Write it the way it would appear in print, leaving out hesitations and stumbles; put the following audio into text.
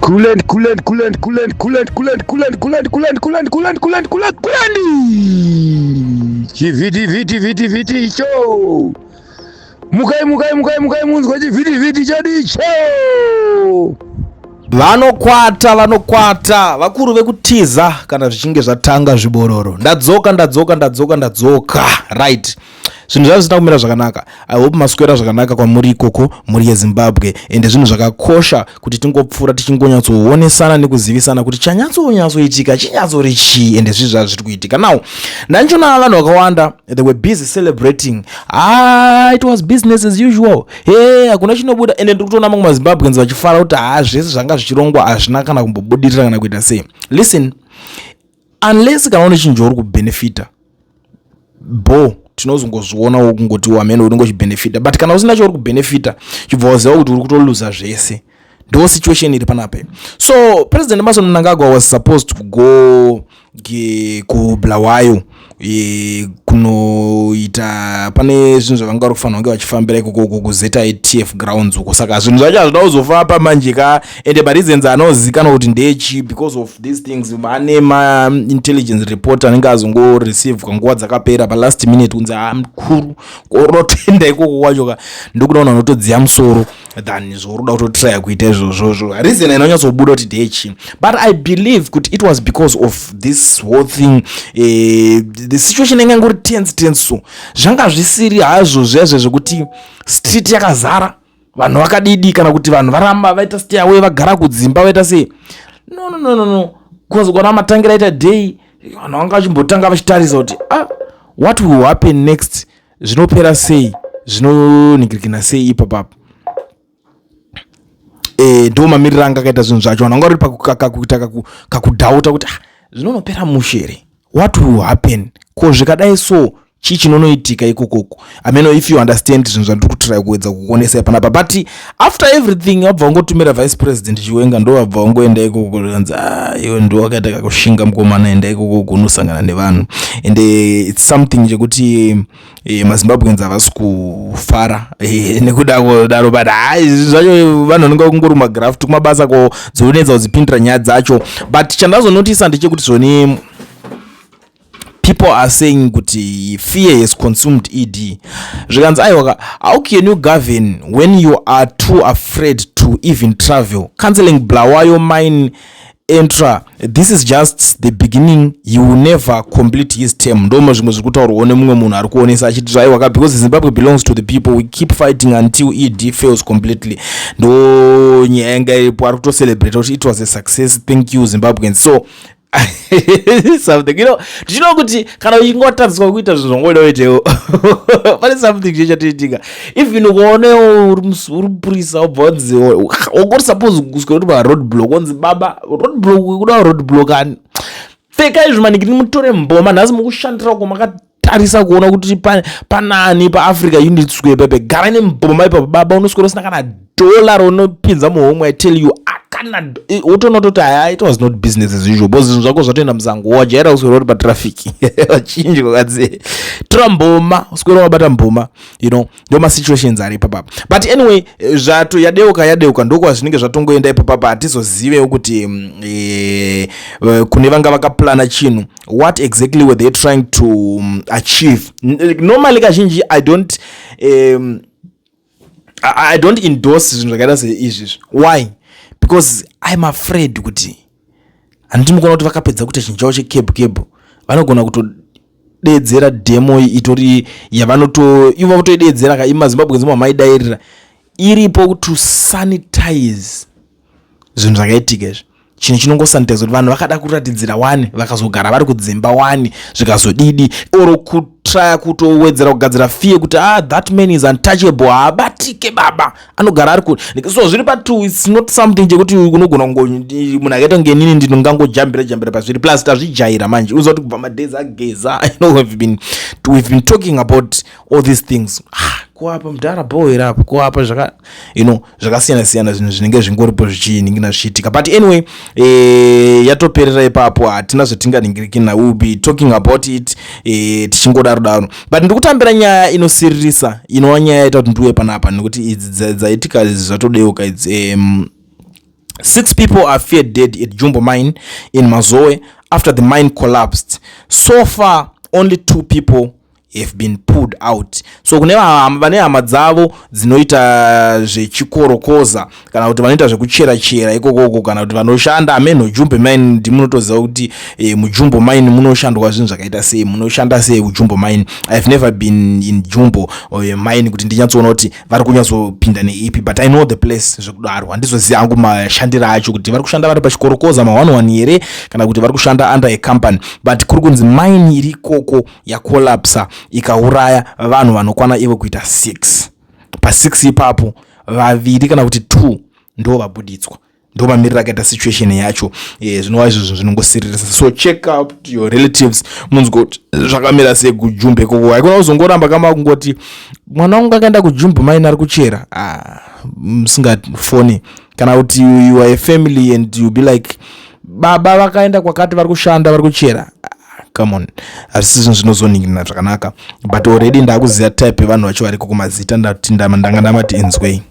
Coolant, coolant, coolant, coolant, coolant, coolant, coolant, coolant, coolant, coolant, coolant, coolant, coolant, coolant. Chivhiti vhiti vhiti vhiti icho. Mukai mukai mukai mukai munzwa chivhiti vhiti chedu icho. Vanokwata vanokwata vakuru vekutiza kana zvichinge zvatanga zvibororo. Ndadzoka ndadzoka ndadzoka ndadzoka. Right. Zvinhu zvava zvisina kumira zvakanaka. I hope maswera zvakanaka kwamuri ikoko mhuri yeZimbabwe. Ende zvinhu zvakakosha kuti tingopfuura tichingonyatsoonesana nekuzivisana kuti chanyatsonyatsoitika chinyatsori chii ende zvii zvazvo zviri kuitika. Now, ndandichiona vanhu vakawanda they were busy celebrating. Ah, it was business as usual. Hey, hakuna chinobuda ende ndiri kutoona mamwe maZimbabweans vachifara kuti haa zvese zvanga zvichirongwa hazvina kana kumbobudirira kana kuita sei. Listen, unless kana une chinhu chauri kubenefita bo tinozongozvionawo kungoti wamene unenge uchibenefita, but kana usina chauri kubenefita chibva waziva kuti uri kutoluza zvese. Ndo situation iri panapa. So President Emmerson Mnangagwa was supposed to go kuBulawayo kunoita pane zvinhu zvavanga vari kufanira kunge vachifambira ikoko uko kuZITF grounds uko. Saka zvinhu zvacho hazvina kuzofamba manje ka, ende mareasons anozikanwa kuti ndechi because of these things vane maintelligence report anenge azongoreceive nguva dzakapera palast minute kunzi ha mukuru korotenda ikoko kwacho ka ndokuda vanhu vanotodziya musoro than zvoruda kutotraya kuita izvozvozvo. Reason inonyatsobuda kuti ndechi, but I believe kuti it was because of this whole thing, the situation yanga ingori tense tense. So zvanga zvisiri hazvo zvezve zvekuti street yakazara vanhu vakadidi kana kuti vanhu varamba vaita stay away vagara kudzimba vaita sei. No, no, no, no, no, because ukaona matangira aita day, vanhu vanga vachimbotanga vachitarisa kuti ah, what will happen next, zvinopera sei, zvinoningirikina sei ipapapo. Ndo mamiriro anga akaita zvinhu zvacho. Vanhu vanga vari pakuita kakudhauta kuti ah, zvinonopera mushe here, what will happen, ko zvikadai so chii chinonoitika ikokoko. I mean, if you understand zvinhu zvandiri kutry kuedza kukuonesai panapa. But after everything vabva vangotumira Vice President Chiwenga, ndo vabva vangoenda ikoko kanzi ah, iwe ndo wakaita kakushinga mukomana, enda ikoko kunosangana nevanhu. And it's something chekuti maZimbabweans havasi kufara nekuda kudaro, but hai, zvinhu zvacho vanhu vanenge vakungori kumagraft kumabasa ko dzonetsa kudzipindira nyaya dzacho. But chandazonotisa ndechekuti zvoni people are saying kuti fear has consumed ED. Zvikanzi aiwa, how can you govern when you are too afraid to even travel? Cancelling Bulawayo mine entry, this is just the beginning, he will never complete his term. Ndomo zvimwe zviri kutaurwawo nemumwe munhu ari kuonesa achiti zvaiwaka because Zimbabwe belongs to the people, we keep fighting until ED fails completely. Ndo nyaya yanga iripo. Ari kutocelebrate kuti it was a success, thank you Zimbabweans. So something tichinoona kuti kana uchingotadziswa kuita zvinhu zvangoida uitewo, pane something chichatoitika. Even ukaonewo uri mupurisa wobva wanzi wangori suppose kuswera kuti paroad block, wanzi baba road block, kuda road block ani, pfekai zvimanikiri mutore mboma nhasi mukushandira uko makatarisa kuona kuti panani paAfrica Unity Square pepe, garai nemboma ipapo baba. Unoswera usina kana dhola raunopinza muhomwe. I tell you, akana wotoona kutoti haya, it was not business as usual because zvinhu zvako zvatoenda musango. Wajaira kuswera uri patraffic vachinji kwakadzi tora mboma, uswera wabata mboma. Ndo masituations ari ipapapa. But anyway, zvato yadeuka yadeuka, ndokwa zvinenge zvatongoenda ipapapa. Hatizozivewo kuti kune vanga vakaplana chinhu, what exactly were they trying to achieve? Normally kazhinji I don't endorse zvinhu zvakaita seizvizvi. Why? Because I'm afraid kuti handiti mukuona kuti vakapedza kuita chinhu chavo checab cab, vanogona kutodedzera demo itori yavanoto ivo votoidedzera ka imaZimbabwe nzimo maidairira iripo to sanitize zvinhu zvakaitika izvi. Chinhu chinongosanitize kuti vanhu vakada kuratidzira wani, vakazogara vari kudzimba wani, zvikazodidi or kutraya kutowedzera kugadzira fear kuti ah, that man is untouchable, haabatike baba, anogara ari ku. So zviri patu, it's not something chekuti unogona kungo munhu akaita kunge inini ndinongangojambira jambira pazviri. Plus tazvijaira manje, uziva kuti kubva madays aGeza, we've been talking about all these things. Ah, kuapa mudhara bho here apo kuapa zvaka zvakasiyana siyana, zvinhu zvinenge zvingoripo zvichiningina zvichiitika. But anyway, yatoperera ipapo, hatina zvatinganingirikina. We will be talking about it tichingodaro daro. But ndikutambira nyaya inosiririsa inova nyaya yaita kuti ndiuye panapa nekuti idzi dzaitika zvatodeuka idzi. Six people are feared dead at Jumbo Mine in Mazoe after the mine collapsed. So far, only two people have been pulled out. So kune vane hama dzavo dzinoita zvechikorokoza kana kuti vanoita zvekuchera chera ikokoko kana kuti vanoshanda ameno Jumbo Mine, ndimunotoziva kuti muJumbo Mine munoshandwa zvinhu zvakaita sei, munoshanda sei kuJumbo Mine. I've never been in Jumbo Mine kuti ndinyatsoona kuti vari kunyatsopinda neipi, but I know the place zvekudaro. Handizoziva hangu mashandiro acho kuti vari kushanda vari pachikorokoza ma11 here kana kuti vari kushanda under a company, but kuri kunzi mine iri ikoko yacollapsa ikauraya vanhu vanokwana ivo kuita 6. Pa6 ipapo, vaviri kana kuti 2 ndo vabuditswa. Ndo mamiriro akaita situation yacho. Zvinova izvo zvinhu zvinongosiririsa. So check out your relatives, munzwe kuti zvakamira sei kuJumbo ikoko. Haikona kuzongoramba kama kungoti mwana wangu akaenda kuJumbo Mine ari kuchera, ah, musingafoni, kana kuti you are a family and you be like, baba vakaenda kwakati, vari kushanda, vari kuchera. Ah, come on, hazvisi zvinhu zvinozoningirina zvakanaka, but already ndakuziva type yevanhu vacho variko kumazita. Ndati ndanga ndamati inzwei.